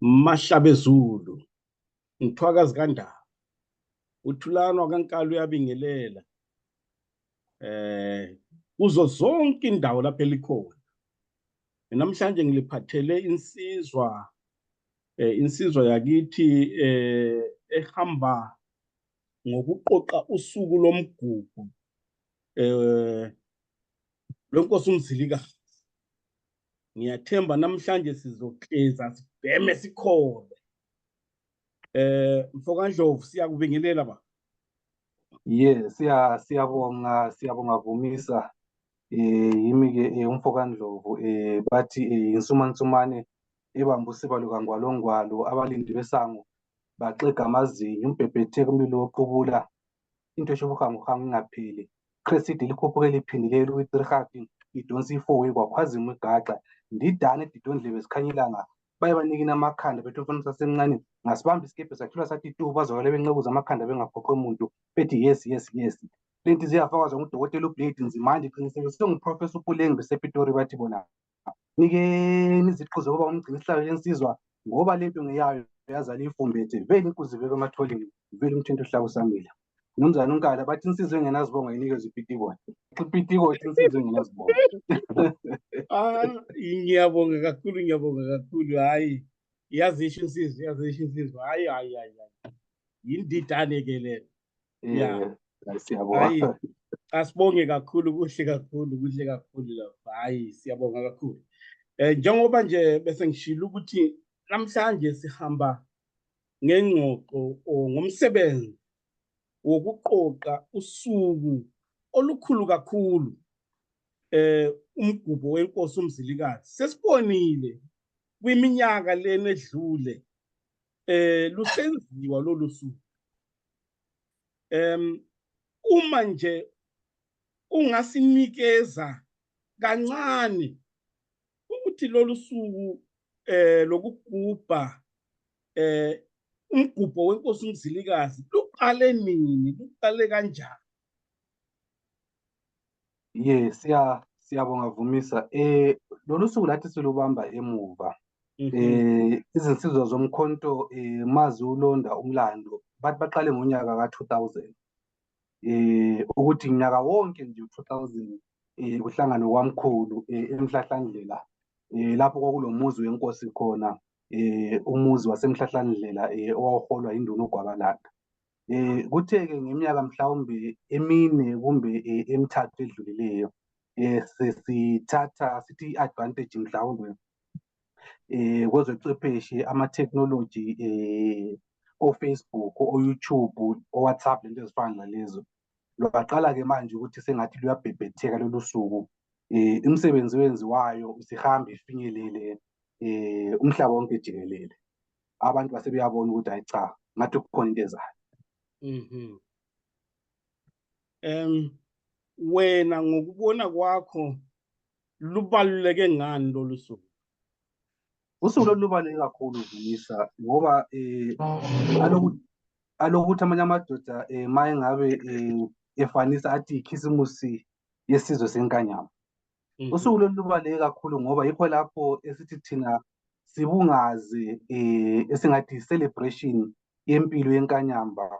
Mashabezulu, Mthwakazi kaNdaba, uThulani kaNkalo uyabingelela kuzo zonke indawo lapha elikhona. Namhlanje ngiliphathele insizwa yakithi ehamba ngokuqoqa usuku lomgubho lwenkosi uMzilikazi. Ngiyathemba namhlanje sizohleza sibheme sikhole. Mfokandlovu siyakubingelela ba. Yes, siyabonga Vumisa. Yimi ke uMfokandlovu bathi insumansumane ebamba usiba lukaNgwalongwalo, abalindi besango baxega amazinyo, umbhebhetheke umlilo woqubula, into eshobuhanguhangu ingapheli. Cresidi likhuphuke liphindile kwi-3 idonsa i-4 kwakhwazima igaxa ndidane didondlebe zikhanyelanga baye banikina amakhanda bethu mfana sasemncane ngasibamba isikebhe sakhilwa sathi tu bazwakale benqekuza amakhanda bengaphoqe umuntu bethi yes. Lenti ziyafakazwa ngudokotela uBlade Nzimande qinisekiswe nguProfessor uPuleng besePitori bathi bona nikeni iziqu zokuba umgcini sihlalo lensizwa ngoba lento ngeyayo yazala ifumbethe vele inkuzi vele ematholeni vele umthento ohlaba usamile. Nomzana uNkala bathi insizwe engenazibonga inikezwe ipitikoti. Ipitikoti insizwe engenazibonga. Ngiyabonga kakhulu. Hayi, yazisho insizwa. Hayi. Yindidane ke lena. Yeah, siyabonga. Asibonge kakhulu, kuhle kakhulu lapha. Hayi, siyabonga kakhulu. Njengoba nje bese ngishilo ukuthi namhlanje sihamba ngengxoxo ngomsebenzi wokuqoqa usuku olukhulu kakhulu umgubho wenkosi uMzilikazi. Sesibonile kwiminyaka lena edlule lusenziwa lolu suku. Uma nje ungasinikeza kancane ukuthi lolu suku lokugubha umgubho wenkosi uMzilikazi luqale nini, luqale kanjani? Yes, siyabonga Vumisa. Lolu suku lathi silubamba emuva. Izinsizwa zomkhonto mazi ulonda umlando bathi baqale ngonyaka ka-2000. Ukuthi nyaka wonke nje 2000 kuhlangana kwamkhulu eMhlahlandlela lapho kwakulomuzi wenkosi khona, umuzi waseMhlahlandlela owawuholwa induna uGwabalanda. Kuthe-ke ngeminyaka mhlawumbe emine kumbe emithathu edlulileyo sesithatha sithi i-advantage mhlawumbe kwezochwepheshe ama-technology o-Facebook, o-YouTube, o-WhatsApp lento ezifana nalezo. Lwaqala-ke manje ukuthi sengathi luyabhebhetheka lolu suku. Imisebenzi wenziwayo isihambe ifinyelele umhlaba wonke jikelele. Abantu base beyabona ukuthi hayi cha, ngathi kukhona into ezayo. Wena ngokubona kwakho lubaluleke ngani lolu suku? Usuku lubaluleke kakhulu Vumisa ngoba alokuthi amanye amadoda maye ngabe efanisa athi ikhisimusi yesizwe senkanyama. Usuku lubaluleke kakhulu ngoba yikho lapho esithi thina sibungaze esingathi celebration yempilo yenkanyamba.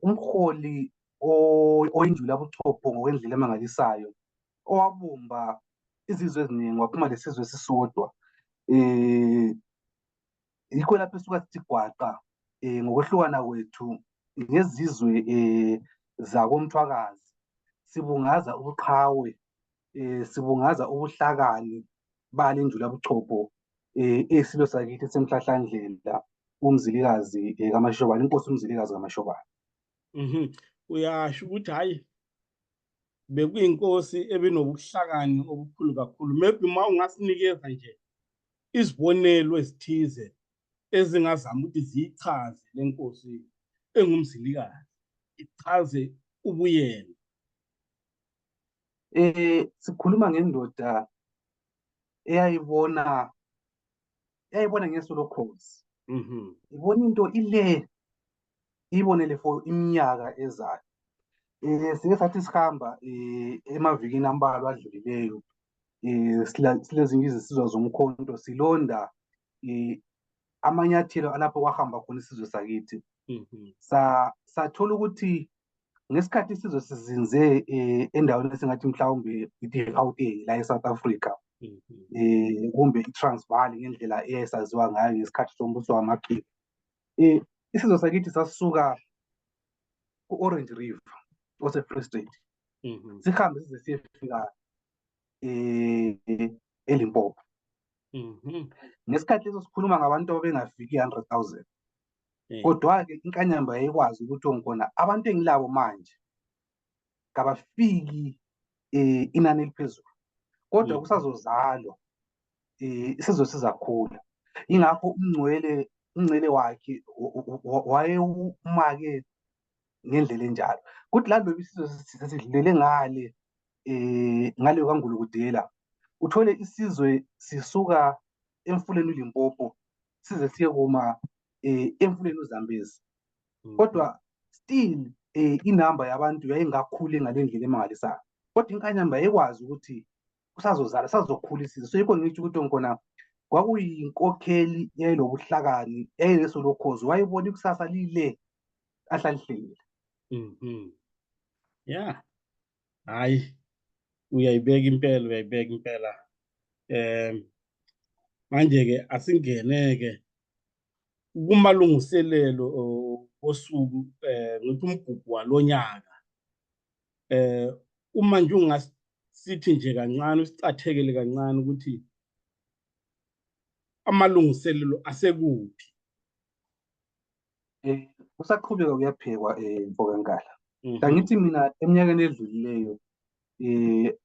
Umholi oyinjula buchopho ngokwendlela emangalisayo owabumba izizwe eziningi waphuma lesizwe esisodwa. Yikho lapho esuka sithi gwaqa ngokwehlukana kwethu ngezizwe zakoMthwakazi sibungaza ubuqhawe, sibungaza ubuhlakani bale njula buchopho esilo sakithi esemhlahlandlela uMzilikazi kaMashobane, inkosi uMzilikazi kaMashobane. Uyasho ukuthi hayi bekuyinkosi ebinobuhlakani obukhulu kakhulu. Maybe uma ungasinikeza nje izibonelo ezithize ezingazama ukuthi ziyichaze lenkosi engumzilikazi, ichaze ubuyena. Sikhuluma ngendoda eyayibona ngeso lokhozi. Ibona into ile ibonele for iminyaka ezayo. Sike sathi sihamba emavikini ambalwa adlulileyo silezinye izisizwa zomkhonto silonda amanyathelo alapho kwahamba khona isizwe sakithi. Mhm. Sathola ukuthi ngesikhathi isizwe sizinze endaweni esingathi mhlawumbe i-Gauteng la eSouth Africa, Mhm. kumbe i-Transvaal ngendlela eyayisaziwa ngayo ngesikhathi sombuso wamaQiwa. Isizwe sakithi sasuka ku-Orange River ose-Free State, Mhm. sihambe size siyefika eLimpopo. Mhm. Ngesikhathi leso sikhuluma ngabantu ababengafiki 100,000. Eh. Kodwa-ke inkanyamba yayikwazi ukuthi ongkhona abantu engilabo manje kabafiki inani eliphezulu, kodwa Mhm. kusazozalwa isizwe sizakhula. Ingakho umngcele wakhe wayewumake ngendlela enjalo. Kuthi laloba isizwe sesidlulele ngale kwaNgulukudela, uthole isizwe sisuka emfuleni uLimpopo size siye kuma emfuleni uZambezi, kodwa still inamba yabantu yayingakhuli ngale ndlela emangalisayo. Kodwa inkanyamba yayikwazi ukuthi kusazozala, sazokhula isizwe. So yikho ngisho ukuthi ngkhona kwakuyinkokheli yayilobuhlakani, yayinesolokhozi, wayebona ikusasa lile ahlalihleli. Mhm. Yeah. Hayi, uyayibeka impela. Manje-ke asingene-ke kumalungiselelo osuku ngithi umgubho walonyaka. Uma nje ungasithi nje kancane usicathekele kancane ukuthi amalungiselelo asekuphi. Kusaqhubeka kuyaphekwa Mfokankala. Mhm. Angithi mina eminyakeni edlulileyo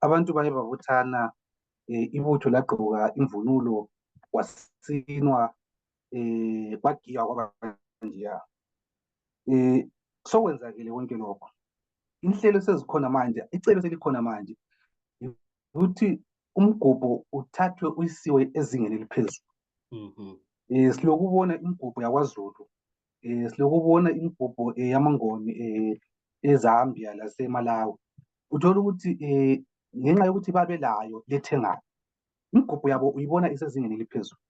abantu baye babuthana, ibutho lagqoka imvunulo, kwasinwa, kwagiywa kwabanjiya. Sokwenzakile konke lokho. Inhlelo sezikhona manje, icebo selikhona manje ukuthi umgubho uthathwe uyisiwe ezingeni eliphezulu. Mhm. Siloku ubona imigubho yakwaZulu, siloku ubona imigubho yamangoni eZambia laseMalawi. Uthola ukuthi ngenxa yokuthi babelayo lethengayo, imigubho yabo uyibona isezingeni eliphezulu.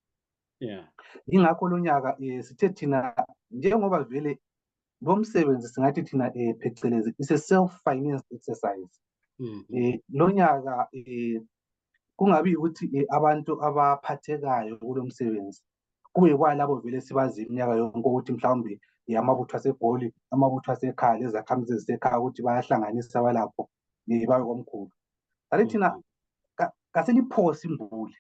Yeah. Yingakho lo nyaka sithe thina njengoba vele lo msebenzi singathi thina phecelezi is a self-financed exercise. Mhm. Lo nyaka kungabi ukuthi abantu abaphathekayo kulo msebenzi kube kwalabo vele sibazi iminyaka yonke ukuthi mhlawumbe amabutho aseGoli, amabutho asekhaya, lezakhamuzi ezisekhaya ukuthi bayahlanganisa balapho babe komkhulu. Ake thina kasiliphosi imbuli,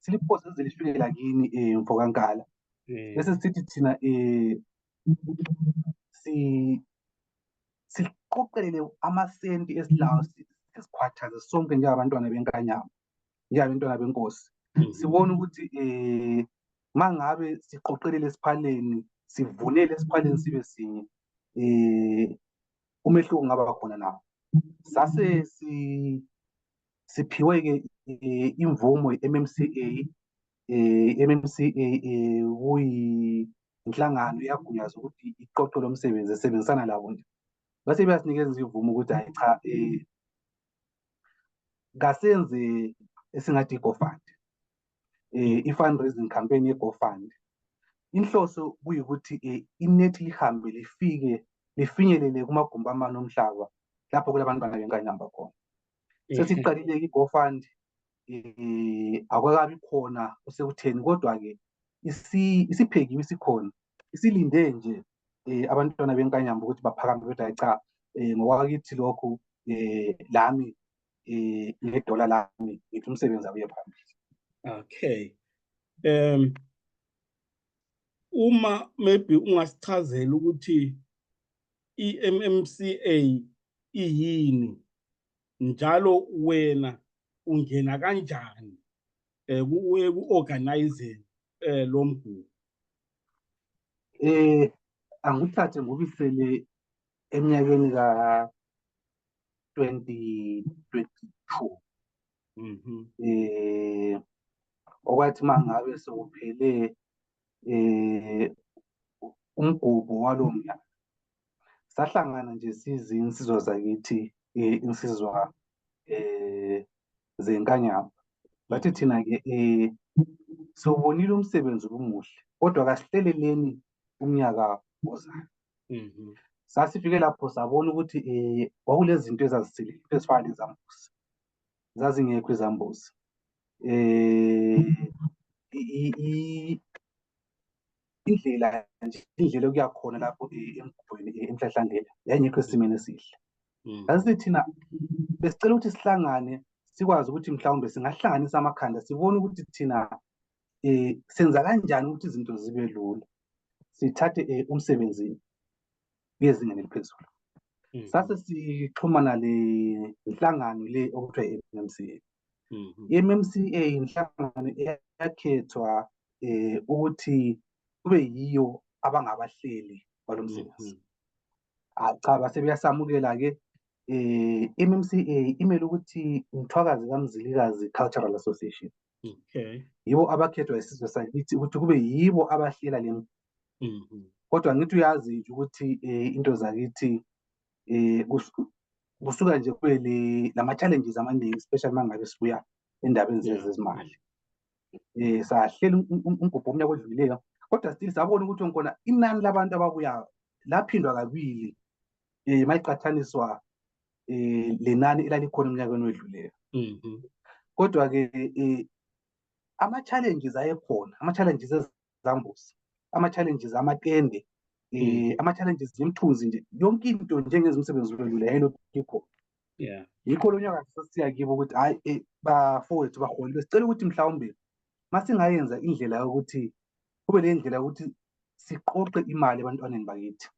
siliphose lize lifike lakini Mfokankala, bese sithi thina siqoqelele amasenti esilawo, sizikhwathaze sonke njengabantwana benkanyamba, njengabantwana benkosi. Sibone ukuthi mangabe siqoqelele esiphaleni, sivunele esiphaleni sibe sinye, umehluko ungaba khona nawo. Sase siphiwe-ke imvumo i-MMCA. MMCA kuyinhlangano eyagunyazwa ukuthi iqoqe lo msebenzi esebenzisana labo nje. Base beyasinikeza ivumo ukuthi hayi cha, kasenze esingathi i-GoFund, i-fundraising campaign ye-GoFund. Inhloso kuyikuthi inethi lihambe lifinyelele kumagumbi amane omhlaba lapho kulabantwana benkanyamba khona. Sesiqalile-ke i-GoFund, akwakabi khona osekutheni, kodwa-ke isiphekiwe, isikhona, isilinde nje abantwana benkanyamba ukuthi baphakame bethi hayi cha, ngokwakithi lokhu lami ngedola lami ngithi umsebenzi awuye phambili. Okay. Uma maybe ungasichazela ukuthi i-MMCA iyini, njalo wena ungena kanjani ku-organizing lo mgubho? Angithathe ngobisele eminyakeni ka-2022. Okwathi mangabe sekuphele umgubho walo mnyaka, sahlangana nje sizinsizwa zakithi, insizwa zenkanyamba. Bathi thina-ke Siwubonile umsebenzi umuhle kodwa kasihleleleni umnyaka ozayo. Sasifike lapho sabona ukuthi kwakulezinto ezazisilile ezifana nezambuzi, zazingekho izambuzi. Indlela yokuya khona lapho emgubweni eMhlahlandlela yayingekho esimeni esihle. Sasithi thina besicela ukuthi sihlangane sikwazi ukuthi mhlawumbe singahlanganisa amakhanda sibone ukuthi thina senza kanjani ukuthi izinto zibe lula, sithathe umsebenzi ngezingeni eliphezulu. Sase sixhumana le inhlangano le okuthiwa i-MMCA. I-MMCA inhlangano eyakhethwa ukuthi kube yiyo abangabahleli balo msebenzi. Cha, base beyasamukela-ke. MMCA imele ukuthi Mthwakazi kaMzilikazi Cultural Association. Yibo abakhethwa isizwe sakithi ukuthi kube yibo abahlela le. Kodwa ngithi uyazi nje ukuthi into zakithi kusuka nje kube lama-challenges amaningi, especially mangabe sibuya endabeni zezimali. Sahlela umgubho omnyaka odlulileyo kodwa still sabona ukuthi khona inani labantu ababuyayo laphindwa kabili mayiqathaniswa lenani elalikhona eminyakeni wedluleyo. Kodwa-ke ama-challenges ayekhona, ama-challenges ezambuzi, ama-challenges amatende, ama-challenges emthunzi nje, yonke into njengezimsebenzi lula yayilokhu ikhona. Yikho lo nyaka sasiya kibo ukuthi hayi bafowethu baholi besicela ukuthi mhlawumbe masingayenza indlela yokuthi kube le ndlela yokuthi siqoqe imali ebantwaneni bakithi.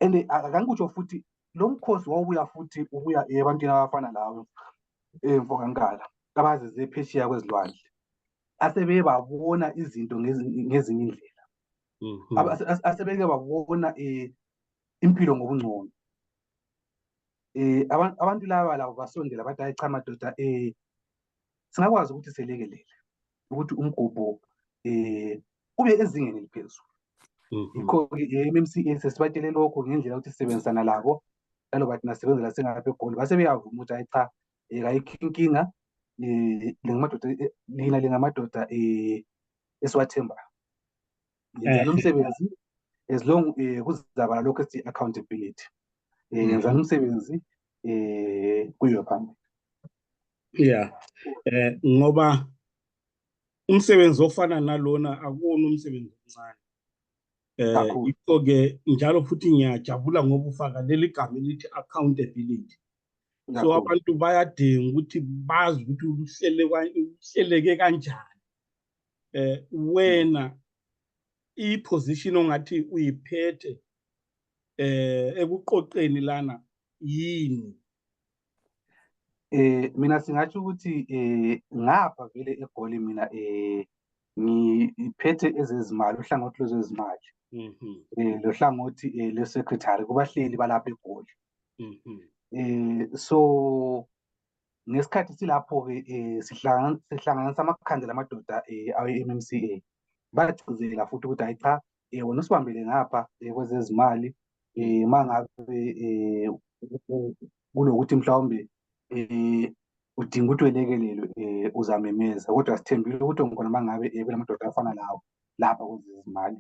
And akangikutsho futhi lo mkhosi wawubuya futhi ubuya ebantwini abafana lawe Mfokankala abazeze phesheya kwezilwandle asebeye babona izinto ngezinye indlela, asebeke babona impilo ngobungcono. Abantu labo basondela bathi hayi cha madoda, singakwazi ukuthi selekelele ukuthi umgubho ube ezingeni eliphezulu. Yikho-ke i-MMCA sesibatshele lokho ngendlela yokuthi sisebenzisana labo lalo bathi nasebenzela sengapha eGoli base beyavuma ukuthi hayi cha kayikho inkinga, lina lingamadoda esiwathembayo, yenzani umsebenzi as long kuzaba lokho esithi accountability, yenzani umsebenzi kuyiwe phambili. Ngoba umsebenzi ofana nalona akuwona umsebenzi omncane. Yikho-ke njalo futhi ngiyajabula ngoba ufaka leli gama elithi accountability. So abantu bayadinga ukuthi bazi ukuthi uhleleke kanjani. Wena i-position ongathi uyiphethe ekuqoqeni lana yini? Mina singathi ukuthi ngapha vele eGoli mina ngiphethe ezezimali, uhlangothi lwezezimali. Lo hlangothi le-secretary kubahleli balapha eGoli. So ngesikhathi silapho-ke sihlanganisa amakhanda lamadoda awe-MMCA, bagcizela futhi ukuthi hayi cha, wena usibambele ngapha kwezezimali, mangabe kunokuthi mhlawumbe udinga ukuthi welekelelwe uzamemeza, kodwa sithembile ukuthi ngkhona mangabe kulamadoda afana lawo lapha kwezezimali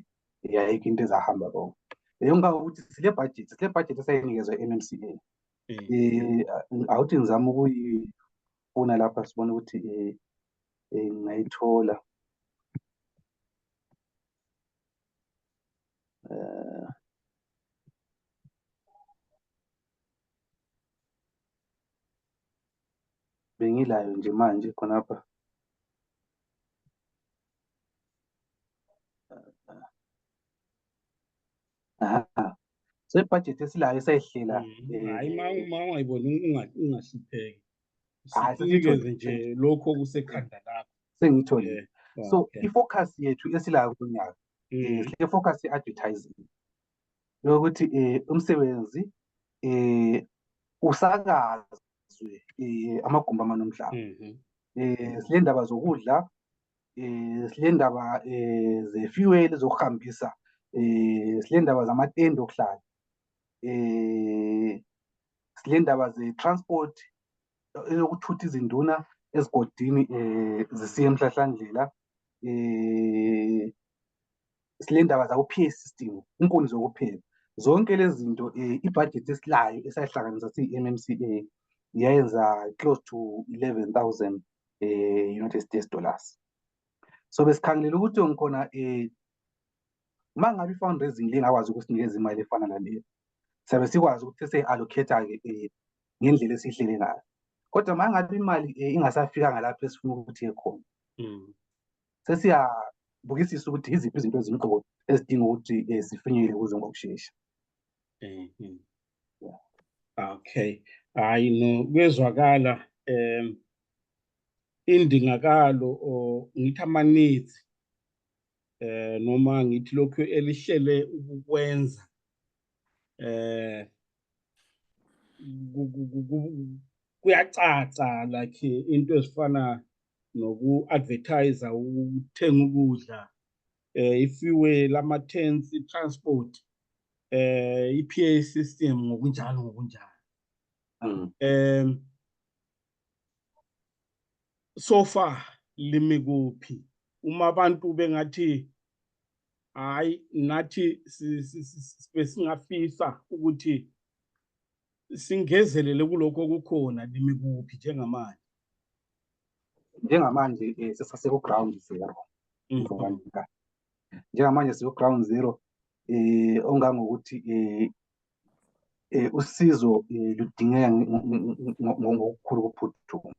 ayikho into ezahamba konke. Ngicabanga ukuthi sile budget esayinikezwa i-MMCA. Awuthi ngizama ukuyifuna lapha sibone ukuthi ngingayithola. Bengilayo nje manje khonapha. So ibudget esilayo esayihlela hayi ma ungayiboni ungahlupheki, sinikeze nje lokho okusekhanda lakho. Sengitholile. So ifocus yethu esilayo kunyaka focus ye-advertising yokuthi umsebenzi usakazwe amagumbi amanomhlaba. Sile ndaba zokudla, sile ndaba ze-fuel zokuhambisa, sile ndaba zamatende okuhlala, sile ndaba ze-transport eyokuthutha izinduna ezigodini zisiya emhlahlandlela, sile ndaba zaku-PA system, inkuni zokupheka, zonke lezi zinto ibhajethi esilayo esayihlanganisa siyi-MMCA yayenza close to 11,000 United States dollars. So besikhangelela ukuthi ngikhona uma ngabe i-fundraising le ngakwazi ukusinikeza imali efana naleyo, siyabe sikwazi ukuthi se-allocate-ke ngendlela esihlele ngayo. Kodwa uma ngabe imali ingasafikanga lapho esifuna ukuthi iye khona, sesiyabukisisa ukuthi yiziphi izinto ezimqoka ezidinga ukuthi sifinyelele kuzo ngokushesha. Okay, hayi no kwezwakala indingakalo ngithi ama-needs noma ngithi lokhu elihlele ukukwenza kuyacaca like into ezifana noku-advertise ukuthenga ukudla, ifuel, ama-tents, i-transport, i-PA system ngokunjalo. So far limi kuphi uma abantu bengathi hayi nathi besingafisa ukuthi singezelele kuloko okukhona, limi kuphi njengamanje? Njengamanje sesase-ground zero. Njengamanje siku-ground zero, ongangokuthi usizo ludingeka ngokukhulu ukuphuthuma,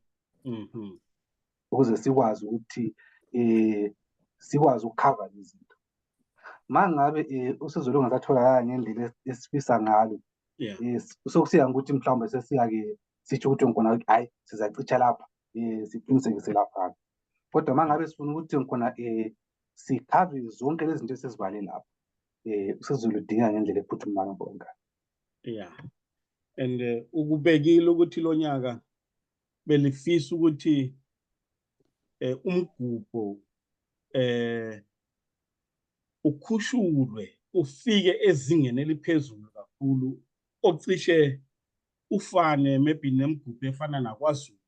ukuze sikwazi ukuthi sikwazi ukukhava izinto. Uma ngabe usizo lungasatholakala ngendlela esifisa ngalo, sokusiya ngokuthi mhlawumbe sesiya-ke sitsho ukuthi ngikhona ukuthi hhayi sizacicha lapha, siqinisekise lapha. Kodwa uma ngabe sifuna ukuthi ngikhona sikhave zonke lezi zinto esizibale lapha, usizo ludingeka ngendlela ephuthumayo bonke. And ukubekile ukuthi lo nyaka belifisa ukuthi umgubho ukhushulwe ufike ezingeni eliphezulu kakhulu, ocishe ufane maybe nemigubho efana nakwaZulu,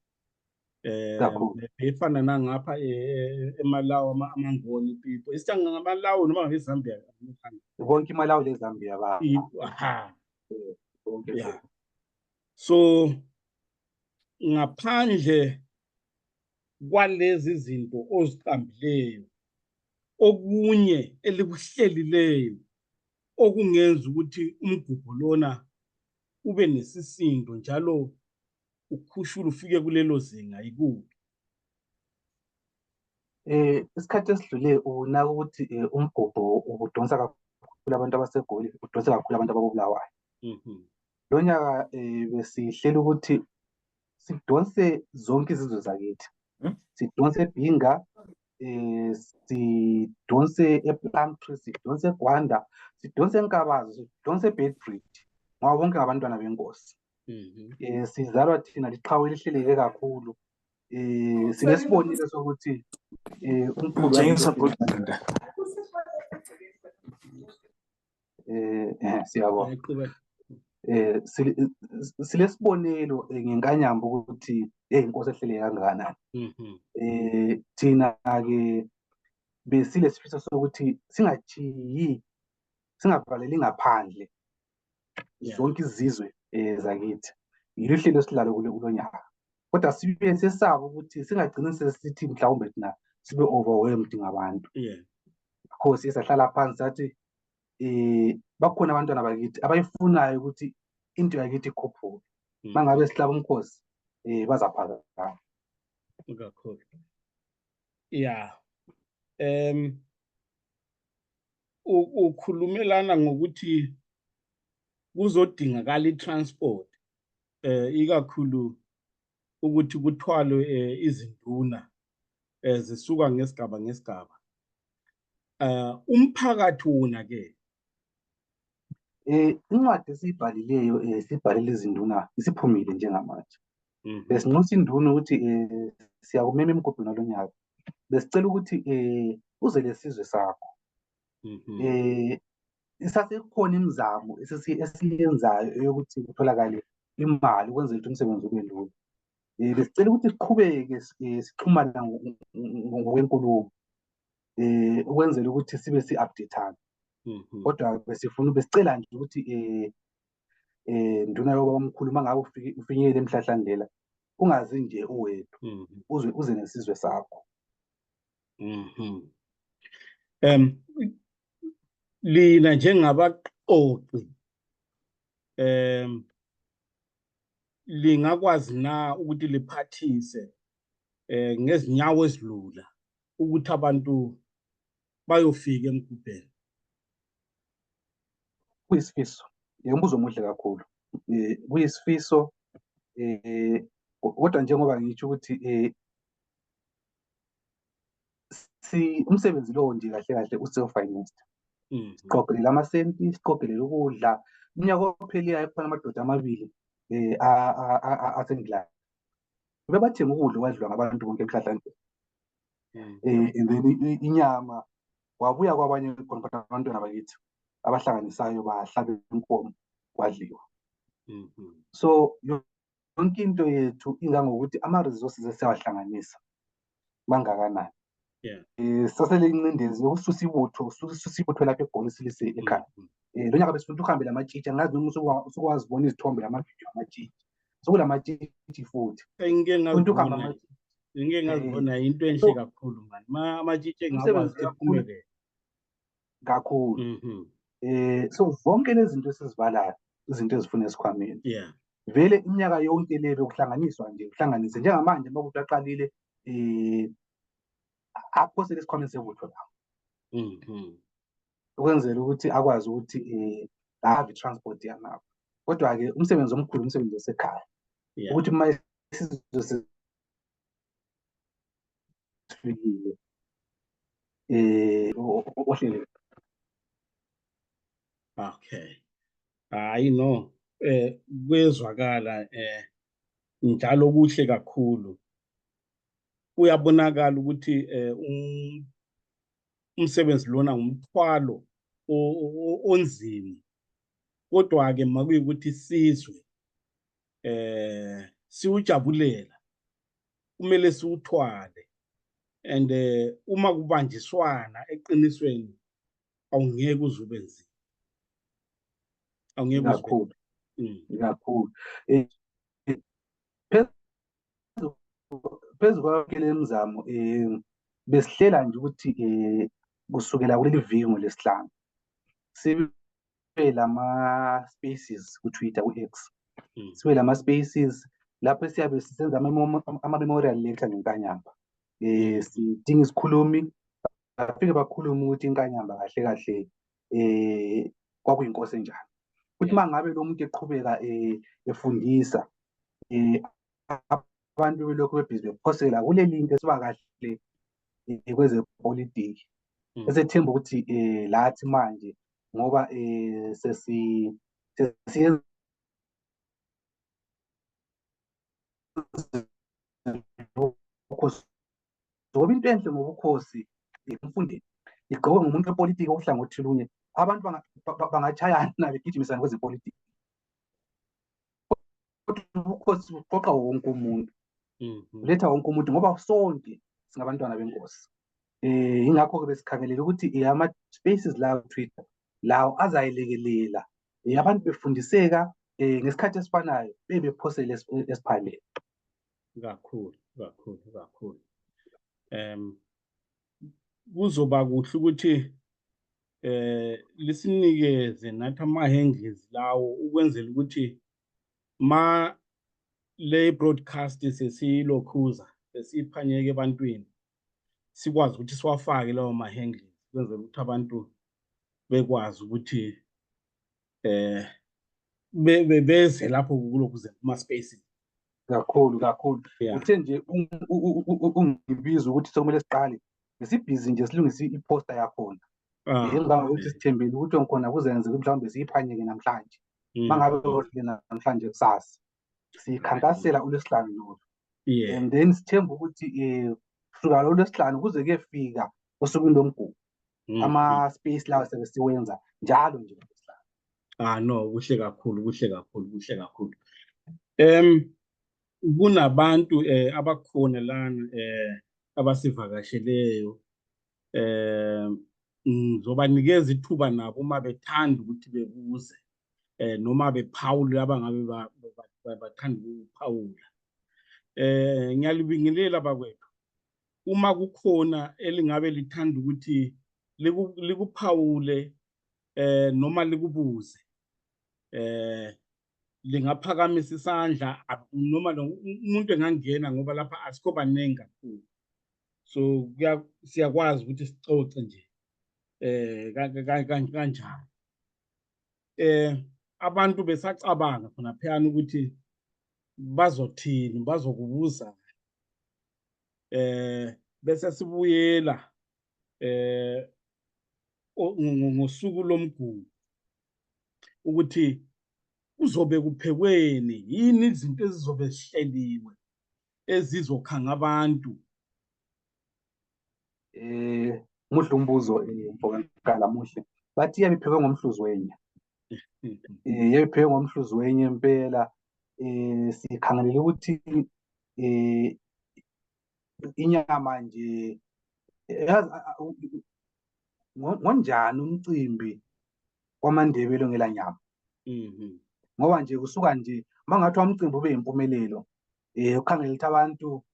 efana nangapha eMalawi, amangoni people isithanga ngamalawi noma ngeZambia, bonke iMalawi leZambia So ngaphandle kwalezi zinto oziqambileyo, okunye elikuhlelileyo okungenza ukuthi umgubho lona ube nesisindo njalo ukhushula ufike kulelo zinga, yikuphi? Isikhathi esidlule unaka ukuthi umgubho ubudonsa kakhulu abantu abaseGoli, udonsa kakhulu abantu abakoBulawayo. Lo nyaka besihlela ukuthi sidonse zonke izizwe zakithi, sidonse eBhinga, sidonse ePlumtree, sidonse eGwanda, sidonse eNkabazi, sidonse eBedford, ngoba bonke ngabantwana benkosi. Sizalwa thina liqhawe elihleleke kakhulu. Sinesibonile sokuthi siyabonga. Silesibonelo ngenkanyamba ukuthi inkosi ehleleke kangakanani. Thina-ke besilesifiso sokuthi singavaleli ngaphandle zonke izizwe zakithi. Yilo ihlelo esilalo kulo nyaka, kodwa sibe sesaba ukuthi singagcini sesithi mhlawumbe thina sibe overwhelmed ngabantu. Kho siye sahlala phansi sathi bakhona abantwana bakithi abayifunayo ukuthi into yakithi ikhuphuke. Uma ngabe sihlaba umkhosi bazaphakama kakhulu. Ukhulumelana ngokuthi kuzodingakala i-transport, ikakhulu ukuthi kuthwalwe izinduna zisuka ngesigaba ngesigaba. Umphakathi wona-ke incwadi esiyibhalileyo sibhalile izinduna isiphumile njengamanje. Besinxusa induna ukuthi siyakumema emgubhweni walo nyaka, besicela ukuthi uze lesizwe sakho. Isasekhona imizamo esiyenzayo yokuthi kutholakale imali ukwenzela ukuthi umsebenzi ube lula. besicela ukuthi siqhubeke sixhumana ngokwenkulumo ukwenzela ukuthi sibe si-update-ana. Kodwa besicela nje ukuthi nduna yobabamkhulu uma ngabe ufinyelele eMhlahlandlela ungazi nje uwedwa, uze nesizwe sakho. Lina njengabaqoqi lingakwazi na ukuthi liphathise ngezinyawo ezilula ukuthi abantu bayofika emgubheni? Kuyisifiso, umbuzo omuhle kakhulu. Kuyisifiso, kodwa njengoba ngisho ukuthi umsebenzi lowo nje kahle kahle u-self-financed. Siqoqelela amasenti, siqoqelela ukudla. Umnyaka opheliyayo kukhona amadoda amabili aseNgilandi bebathenga ukudla okwadliwa ngabantu bonke eMhlahlandlela. And then inyama kwabuya kwabanye khona abantwana bakithi abahlanganisayo bahlaba inkomo kwadliwa. So yonke into yethu ingangokuthi ama-resources esiyawahlanganisa bangakanani. Sasele incindezi yokususa ibutho lapha eGoli silise ekhaya. Lo nyaka besifuna ukuhambela amatshitshi, angazi noma usukwazi ukubona izithombe lamavidiyo amatshitshi. Sokulamatshitshi futhi. Ngike ngazibona into enhle kakhulu mani. Amatshitshi engakwazi ukuphumelela kakhulu. So zonke lezi zinto esizibalayo, izinto ezifuna esikhwameni. Vele iminyaka yonke le bekuhlanganiswa nje, kuhlanganise njengamanje uma ukuthi aqalile aphosele esikhwameni sebutho lawo. Ukwenzela ukuthi akwazi ukuthi have i-transport yanabo. Kodwa-ke umsebenzi omkhulu umsebenzi wasekhaya. Ukuthi uma isizwe sifikile ohlele. Okay. Hayi no, kwezwakala njalo kuhle kakhulu. Uyabonakala ukuthi umsebenzi lona ngumthwalo onzima. Kodwa-ke makuyikuthi isizwe siwujabulela, kumele siwuthwale. And uma kubanjiswana eqinisweni awungeke uze ube nzima. Awungeke kakhulu. Kakhulu. Phezu kwakhe le mizamo besihlela nje ukuthi kusukela kuleli viki ngoLwesihlanu sibe lama-spaces ku-Twitter, ku-X. Sibe lama-spaces lapho siyabe sisenza ama-memorial lecture ngenkanyamba. Sidinga isikhulumi bafike bakhulume ukuthi inkanyamba kahle kahle kwakuyinkosi enjani. Ukuthi uma ngabe lo muntu eqhubeka efundisa abantu belokhu bebhizi bephosela kuleli into esiba kahle kwezepolitiki. Esethemba ukuthi lathi manje ngoba sesiyenza ngoba into enhle ngobukhosi umfundisi igqokwe ngumuntu wepolitiki ohlangothi lunye, abantu bangachayana begijimisana kwezepolitiki. Ubukhosi buqoqa wonke umuntu, uletha wonke umuntu ngoba sonke singabantwana benkosi. Ingakho-ke besikhangelela ukuthi ama-spaces lawo ku-Twitter lawo azayelekelela abantu befundiseka ngesikhathi esifanayo bephosele esiphaleni. Kakhulu. Kuzoba kuhle ukuthi lisinikeze nathi amahengezi lawo ukwenzela ukuthi ma le broadcast sesiyilokhuza sesiphanyeke ebantwini sikwazi ukuthi siwafake lawo mahengezi ukwenzela ukuthi abantu bekwazi ukuthi beze lapho kulokhuza kuma-spaces. Kakhulu. Uthe nje ungibiza ukuthi sokumele siqale besibhizi nje silungise i-poster yakhona. Ngicabanga ukuthi sithembele ukuthi ngikhona kuzenze mhlawumbe siyiphanyeke namhlanje. Mangabe namhlanje kusasa sikhankasela uLwesihlanu lo. And then sithemba ukuthi kusuka loLwesihlanu kuze kuyefika osukwini lomgubho ama-space lawo sebesiwenza njalo nje ngoLwesihlanu. No, kuhle kakhulu. kunabantu abakhona lana abasivakasheleyo ngizobanikeza ithuba nabo uma bethanda ukuthi bebuze noma bephawule abangabe bathanda ukuphawula. Ngiyalibingelela bakwethu uma kukhona elingabe lithanda ukuthi likuphawule noma likubuze lingaphakamisa isandla noma umuntu engangena ngoba lapha asikho baningi kakhulu, so siyakwazi ukuthi sicoce nje kanjalo. Abantu besacabanga khona pheyana ukuthi bazothini, bazokubuza bese sibuyela ngosuku lomgubho ukuthi kuzobe kuphekweni, yini izinto ezizobe zihleliwe ezizokhanga abantu. Muhle umbuzo mfokangala muhle. Bathi yabiphekwe ngomhluzi wenye. Yabiphekwe ngomhluzi wenye impela. Sikhangelele ukuthi inyama nje ngonjani umcimbi wamaNdebele ongela nyama. Ngoba nje kusuka nje mangathi umcimbi ube yimpumelelo ukhangele ukuthi abantu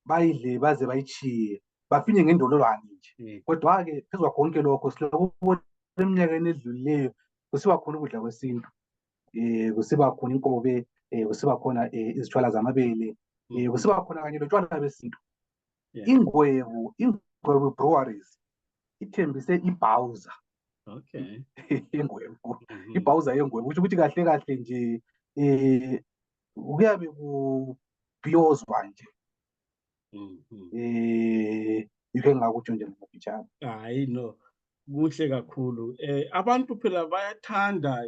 bayidle baze bayishiye bafinye ngendololwane nje. Kodwa-ke phezu kwakho konke lokho silokubona eminyakeni edlulileyo kusiba khona ukudla kwesintu, kusiba khona inkobe, kusiba khona izitshwala zamabele, kusiba khona kanye lotshwala besintu. Ingwebu breweries ithembise ibhawuza. Okay. Ingwebu ibhawuza yengwebu kusho ukuthi kahle kahle nje kuyabe kubhiyozwa nje. Yike ngakutsho nje ngokufitshane. Hayi no, kuhle kakhulu. Abantu phela bayathanda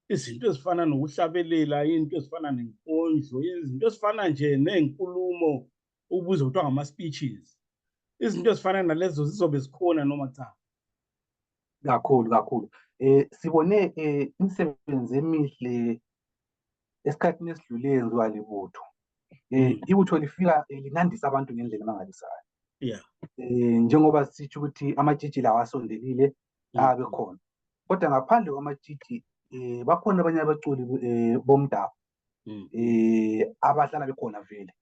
izinto ezifana nokuhlabelela, into ezifana nenkondlo, izinto ezifana nje nezinkulumo ubuzwe kuthiwa ngama-speeches. Izinto ezifana nalezo zizobe zikhona noma cha? Kakhulu. Sibone imisebenzi emihle esikhathini esidlule yenziwa libutho. Ibutho lifika linandisa abantu ngendlela emangalisayo. Yeah. Njengoba sitsho ukuthi amatshitshi lawa asondelile abekhona. Kodwa ngaphandle kwamatshitshi bakhona abanye abaculi bomdabu abahlala bekhona vele.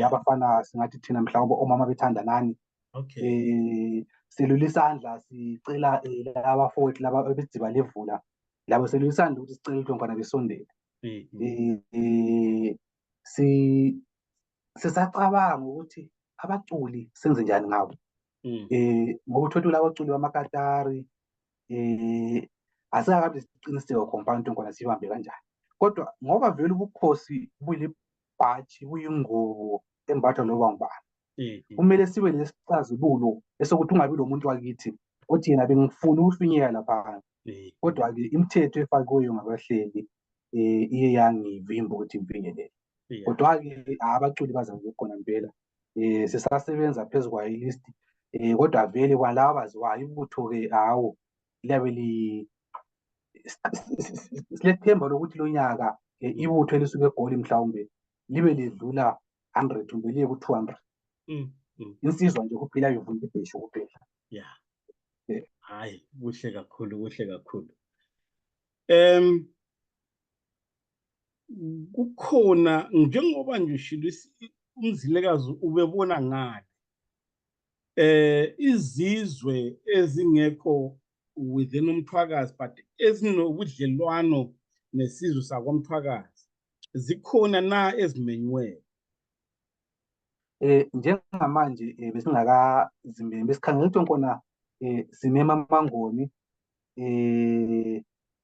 Abafana singathi thina mhlawumbe omama bethanda nani. Okay. Selula isandla sicela abafowethu laba bedziba levula labo selula isandla ukuthi sicela ukuthi ngwana besondele. Sisacabanga ukuthi abaculi senze njani ngabo. Ngoba uthola abaculi bamakatari asikabe siqiniseke compound ngwana sibambe kanjani. Kodwa ngoba vele ubukhosi buyilibhaji buyingubo embathwa loba ngubani. Kumele sibe lesicazululo esokuthi ungabi lo muntu wakithi othi yena bengifuna ukufinyela lapha. Kodwa-ke imithetho efakiweyo ngabahleli iye yangivimba ukuthi ngifinyelele. Kodwa-ke abaculi bazabe bekhona impela. Sisasebenza phezu kwayo ilist, kodwa vele kwalaba abaziwayo ibutho-ke hawo liyabe silethemba lokuthi lo nyaka ibutho elisuke eGoli mhlawumbe libe ledlula 100 kumbe liye ku-200. Insizwa nje kuphela ivuna ibheshu kuphela. Yeah. Hayi kuhle kakhulu. Kukhona njengoba nje ushilo umzilekazi ubebona ngani izizwe ezingekho within uMthwakazi but ezinobudlelwano nesizwe sakwaMthwakazi zikhona na ezimenywe? Njengamanje besingakazimbeni besikhangela ukuthi khona sinema mangoni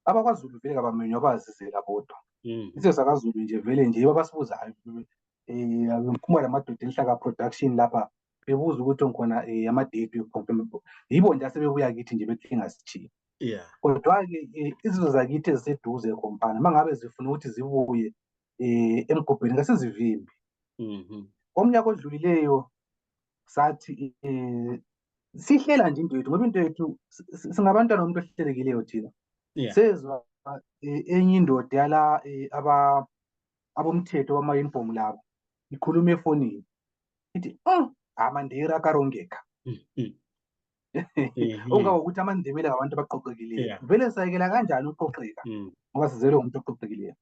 abakwaZulu vele kabamenywa bazizela bodwa. Isizwe sakaZulu nje vele nje abasibuzayo ngikhuluma lamadoda enhlaka production lapha bebuza ukuthi khona ama-date yibo nje asebebuya kithi nje bethi ngasithiya. Kodwa-ke izizwe zakithi eziseduze kompana mangabe zifuna ukuthi zibuye emgubheni ngasizivimbi. Omnyaka odlulileyo sathi sihlela nje into yethu ngoba into yethu singabantwana bomuntu ohlelekileyo thina. Sezwa enye indoda yala abomthetho wama-uniform labo ikhuluma efonini ithi amandera karongeka. Ungangokuthi amaNdebele ngabantu abaqoqekileyo. Vele sayekela kanjani uqoqeka ngoba sizelwe ngumuntu oqoqekileyo.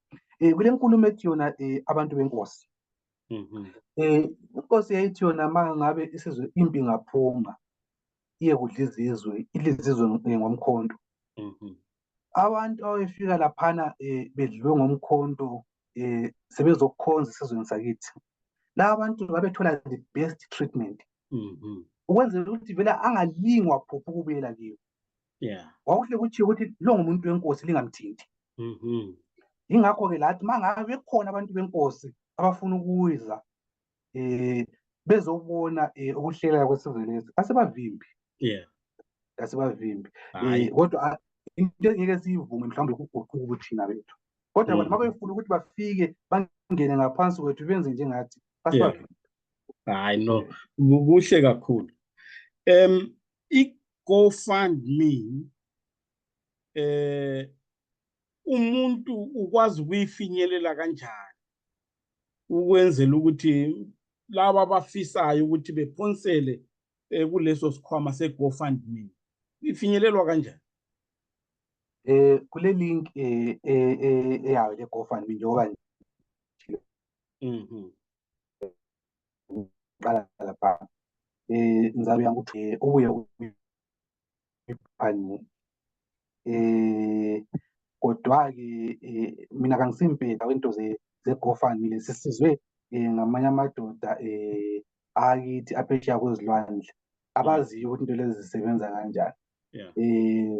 Kule nkulumo ethi yona abantu benkosi. Inkosi yayithi yona mangabe isizwe impi ngaphuma iye kudla izizwe, idla izizwe ngomkhonto. Abantu abafika laphana bedliwe ngomkhonto sebezokukhonza esizweni sakithi. Laba bantu babethola the best treatment. Ukwenzela ukuthi vele angalingwa phupha ukubuyela kiyo. Kwakuhle kuthi ukuthi lo ngumuntu wenkosi lingamthinti. Ingakho-ke lathi mangabe bekhona abantu benkosi abafuna ukuza bezobona ukuhlela kwesizwe lesi asebavimbi. Asebavimbi. Kodwa into engeke siyivume mhlawumbe ukuguquka ubuthina bethu. Kodwa abantu mabefuna ukuthi bafike bangene ngaphansi kwethu benze njengathi asibavimbi. Hayi no, kuhle kakhulu. I-GoFundMe umuntu ukwazi ukuyifinyelela kanjani ukwenzela ukuthi laba abafisayo ukuthi bephonsele kuleso sikhwama se-GoFundMe ifinyelelwa kanjani? Kule link eyayo le GoFundMe njengoba qala lapha ngizabe ukuthi ubuye uphanye kodwa-ke mina kangisimpetha kwento ze-GoFundMe lesi sizwe ngamanye amadoda akithi aphesheya kwezilwandle abaziyo ukuthi into lezi zisebenza kanjani.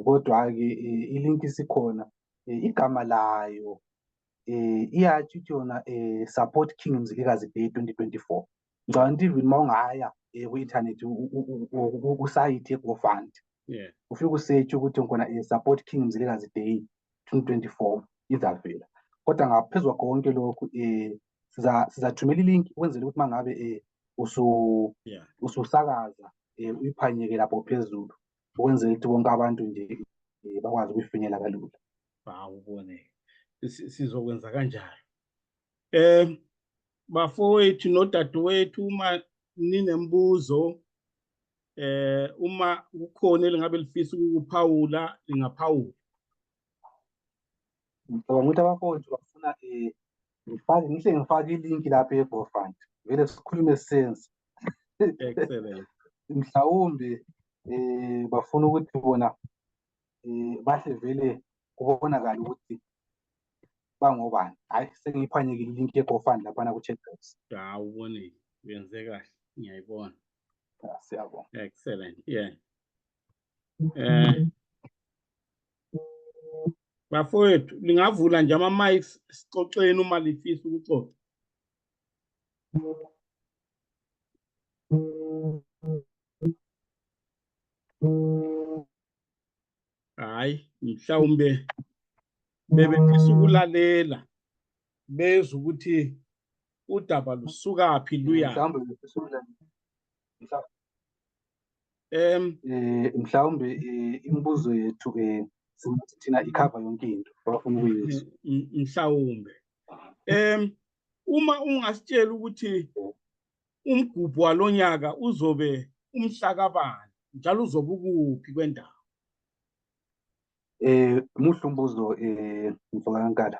Kodwa-ke ilinki isikhona, igama layo iyathi yona Support King Mzilikazi Day 2024. Ngicabanga even uma ungaya ku-inthanethi kusayithi ye-GoFund ufike usearch ukuthi ngkhona Support King Mzilikazi Day 2024 izavela. Kodwa ngaphezu kwakho konke lokhu sizathumela ilinki ukwenzela ukuthi mangabe ususakaza uyiphanyeke lapho phezulu ukwenzela ukuthi bonke abantu nje bakwazi ukuyifinyela kalula. Ubone sizokwenza kanjalo. Bafowethu nodadewethu, uma ninembuzo uma kukhona elingabe lifisa ukuphawula lingaphawula. Ngicabanga ukuthi abafowethu bafuna ngifake ilinki lapha ye-GoFund vele sikhulume sense. Excellent. Mhlawumbe bafuna ukuthi bona bahle vele kubonakala ukuthi bangobani. Hayi sengiyiphanyekile ilinki ye-GoFund laphana ku-chatbox. Ubone wenze kahle, ngiyayibona. Siyabonga. Excellent. Bafowethu lingavula nje ama-mics sixoxeni uma lifisa ukuxoxa. Hayi mhlawumbe bebefisa ukulalela bezwe ukuthi udaba lusukaphi luya. Mhlawumbe imibuzo yethu singathi thina ikhava yonke into abafuna ukuyizwa. Mhlawumbe uma ungasitshela ukuthi umgubho walonyaka uzobe umhlakabani njalo uzobe ukuphi kwendawo. Muhle umbuzo Mfokakankala.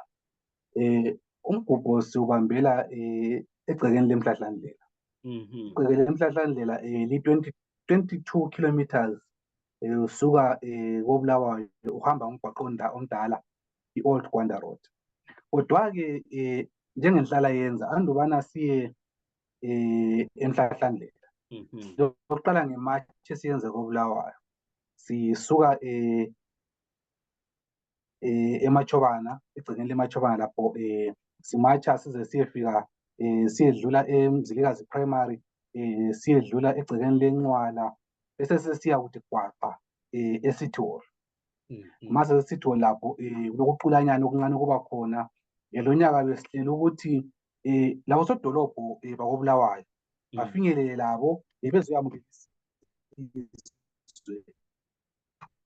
Umgubho siubambela egcekeni leMhlahlandlela. Igceke leMhlahlandlela li-22 kilometers usuka koBulawayo uhamba ngomgwaqo omdala i-Old Gwanda Road. Kodwa-ke njengenhlala yenza andubana siye eMhlahlandlela. Lokuqala ngeMarch esiyenze koBulawayo sisuka eMachobana, egcekeni leMachobana lapho simacha size siyefika siyedlula eMzilikazi Primary, siyedlula egcekeni leNcwala bese sesiya kuthi gwaqa eCity Hall. Mase eCity Hall lapho lokuqulanyana okuncane kuba khona. Lo nyaka besihlela ukuthi labo sodolobho bakoBulawayo bafinyelele labo bezoyamukisa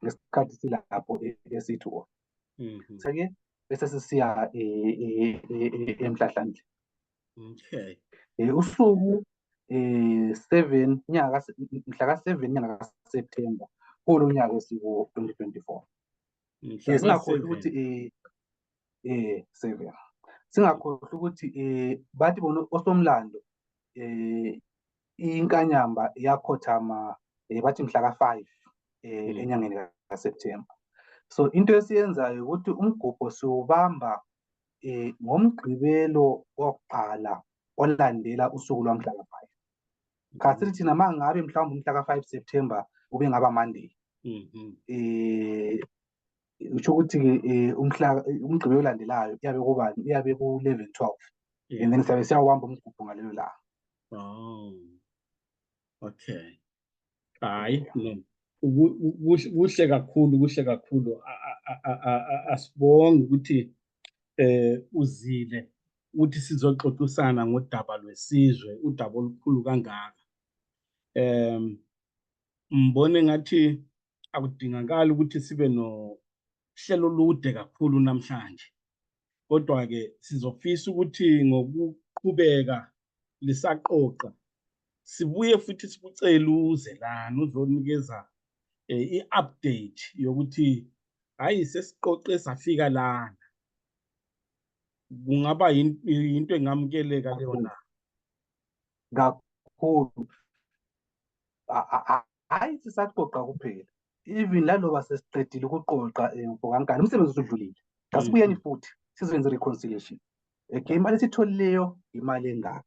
ngesikhathi silapho eCity Hall. Sake bese sisiya eMhlahlandlela. Okay. Usuku 7 mhla ka-7 inyanga kaSeptember kulo nyaka osiko 2024. Mhla Singakhohlwa ka-7. ukuthi 7 singakhohlwa ukuthi bathi bona osomlando inkanyamba yakhothama bathi mhla ka-5 enyangeni kaSeptember. So into esiyenzayo ukuthi umgubho siwubamba ngomgqibelo wokuqala olandela usuku lwamhla ka-5. Khathi thina mangabe mhlawumbe umhla ka-5 September ube ngaba Monday. Usho ukuthi umgqibelo olandelayo iyabe kubani? Iyabe ku-11-12. And then siyabe siyawubamba umgubho ngalelo langa. Oh. Okay. Hayi no. Kuhle kakhulu. Asibonge ukuthi uzile uthi sizoxoxisana ngodaba lwesizwe, udaba olukhulu kangaka. Mbone ngathi akudingakala ukuthi sibe nohlelo olude kakhulu namhlanje. Kodwa ke sizofisa ukuthi ngokuqhubeka lisaqoqa sibuye futhi sikucela uzelana uzonikeza i-update yokuthi hayi sesiqoqe safika lana. Kungaba into engamukeleka leyona kakhulu. Hayi sisaqoqa kuphela, even laloba sesiqedile ukuqoqa mfokankani umsebenzi usudlulile. Asibuyeni futhi sizoyenza reconciliation. Okay, imali esitholileyo imali engaka,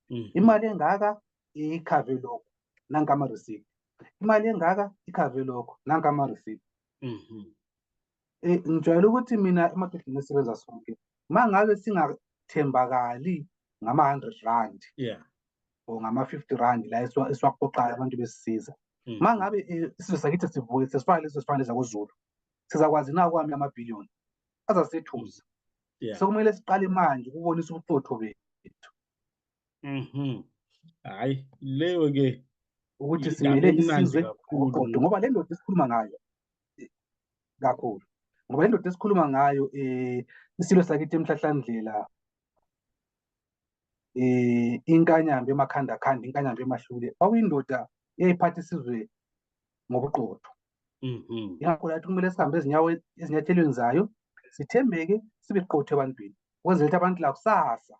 imali engaka ikhave lokho nanka ama-receipt, imali engaka ikhave lokho nanka ama-receipt. Ngijwayele ukuthi mina emadodeni esebenza sonke mangabe singathembakali ngama-R100 or ngama-R50 la esiwaqoqayo abantu besisiza. Mangabe isizwe sakithi sivuke sesifana leso sifana zakoZulu, sizakwazi na kwami amabhiliyoni azasethusa. Sekumele siqale manje ukubonisa ubuqotho bethu. Hayi leyo ke ukuthi simele isizwe ngoqotho, ngoba le ndoda esikhuluma ngayo kakhulu, ngoba le ndoda esikhuluma ngayo isilo sakithi eMhlahlandlela inkanyamba emakhandakhanda, inkanyamba emahlule, kwakuyindoda eyayiphatha isizwe ngobuqotho. Ingakho lathi kumele sihambe ezinyathelweni zayo, sithembeke, sibe qotho ebantwini, ukwenzela ukuthi abantu la kusasa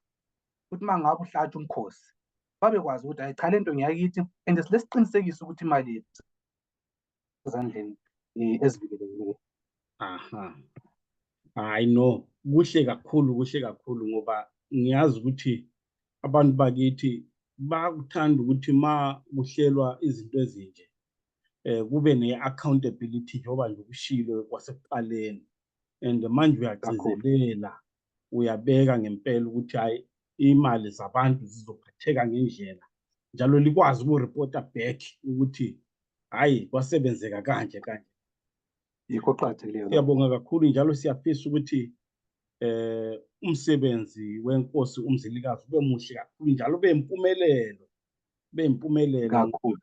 ukuthi mangabe uhlatha umkhosi babekwazi ukuthi hayi cha lento ngiyakithi, and silesiqinisekiso ukuthi imali yethu ezandleni ezivikelekileyo. Hayi no, kuhle kakhulu ngoba ngiyazi ukuthi abantu bakithi bakuthanda ukuthi ma kuhlelwa izinto ezinje kube ne-accountability njengoba nje kushilo kwasekuqaleni, and manje uyagcizelela, uyabeka ngempela ukuthi hayi imali zabantu zizophatheka ngendlela, njalo likwazi ukuripota back ukuthi hayi kwasebenzeka kanje. Yikho qakathekileyo. Siyabonga kakhulu, njalo siyafisa ukuthi umsebenzi wenkosi uMzilikazi ube muhle kakhulu njalo ube impumelelo kakhulu.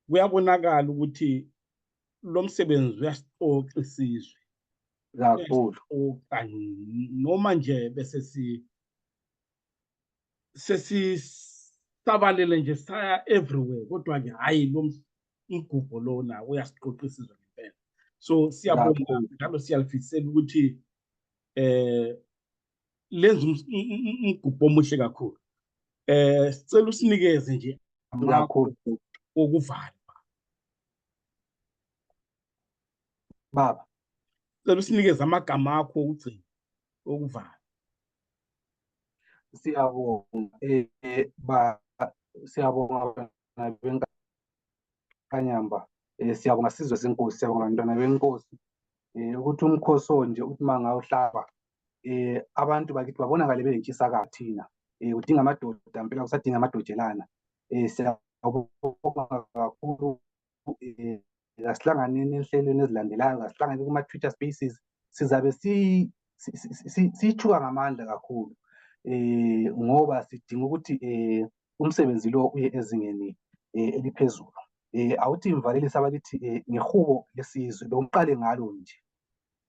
Kuyabonakala ukuthi lo msebenzi uyasiqoqa isizwe kakhulu, noma nje bese sesisabalele nje saya everywhere, kodwa ke hayi lo mgubho lona uyasiqoqa isizwe ngempela. So siyabonga njalo siyalifisela ukuthi lenza umgubho omuhle kakhulu. Sicela usinikeze nje kakhulu okuvala baba, sicela usinikeze amagama akho okugcina okuvala. Siyabonga siyabonga benkanyamba, siyabonga sizwe senkosi, siyabonga bantwana benkosi ukuthi umkhosi onje uthi mangawuhlaba abantu bakithi babonakale benentshisakalo thina udinga amadoda mpela kusadinga amadojelana. Siyabonga kakhulu, asihlanganeni enhlelweni ezilandelayo, asihlangane kuma-Twitter Spaces, sizabe siyithuka ngamandla kakhulu ngoba sidinga ukuthi umsebenzi lo uye ezingeni eliphezulu. Awuthi mvalelisi abakithi ngehubo lesizwe lokuqale ngalo nje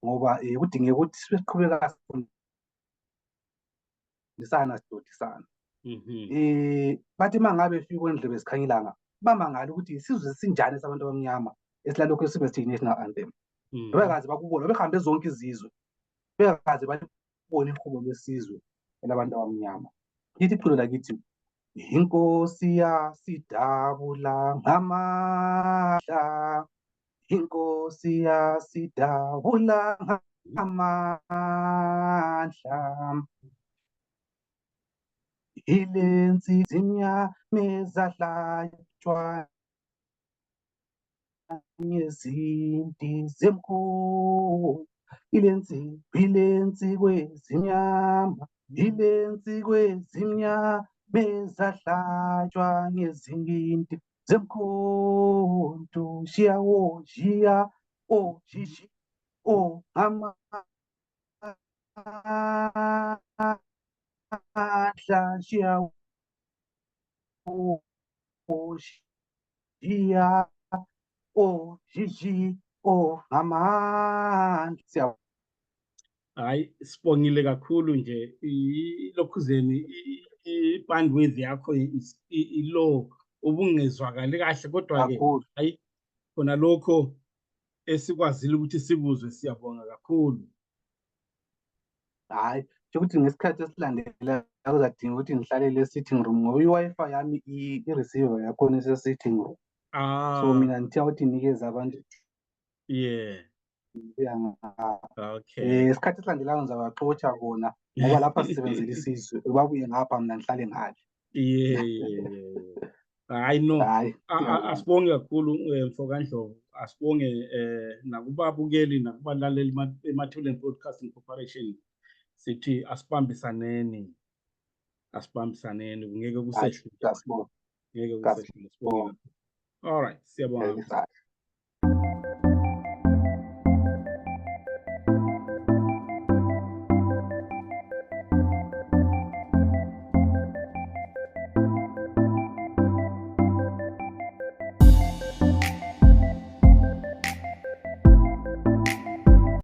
ngoba kudingeka ukuthi siqhubeka sidodisana. Bathi mangabe fika kwendlebe zikhanyilanga bamangala ukuthi isizwe sinjani sabantu abamnyama esilalokho sibe sithi national anthem. Bekaze bakubona, behambe zonke izizwe, bekaze babone ihlobo lesizwe elabantu abamnyama. Lithi iculo lakithi, inkosi yasidabula ngamahla, inkosi yasidabula ngamahla, ilensi zimnyama zahlatshwa ngezimpi zemkhulu, ilensi kwezimnyama, ilensi kwezimnyama zahlatshwa ngezimpi zemkhulu, shiya o shiya o shishi o ngamahla, shiya o shiya o shishi o ngamandla. Hayi, sibongile kakhulu nje ilokhuzeni i-bandwidth yakho ilo ubungezwakali kahle, kodwa-ke hayi khona lokho esikwazile ukuthi sikuzwe, siyabonga kakhulu. Hayi ukuthi ngesikhathi esilandela kuzadinga ukuthi ngihlalele sitting room ngoba i-Wi-Fi yami i-receiver yakhona ise-sitting room. So mina ngithiya ukuthi nikeze abantu. Okay. Isikhathi esilandelayo ngizabaxotsha bona ngoba lapha sisebenzela isizwe, babuye ngapha mina ngihlale ngale. Hayi no, asibonge kakhulu Mfokandlovu, asibonge nakubabukeli nakubalaleli eMathuleni Broadcasting Corporation. Sithi asibambisaneni, kungeke kusehlule. Ngeke kusehlule. All right, siyabonga.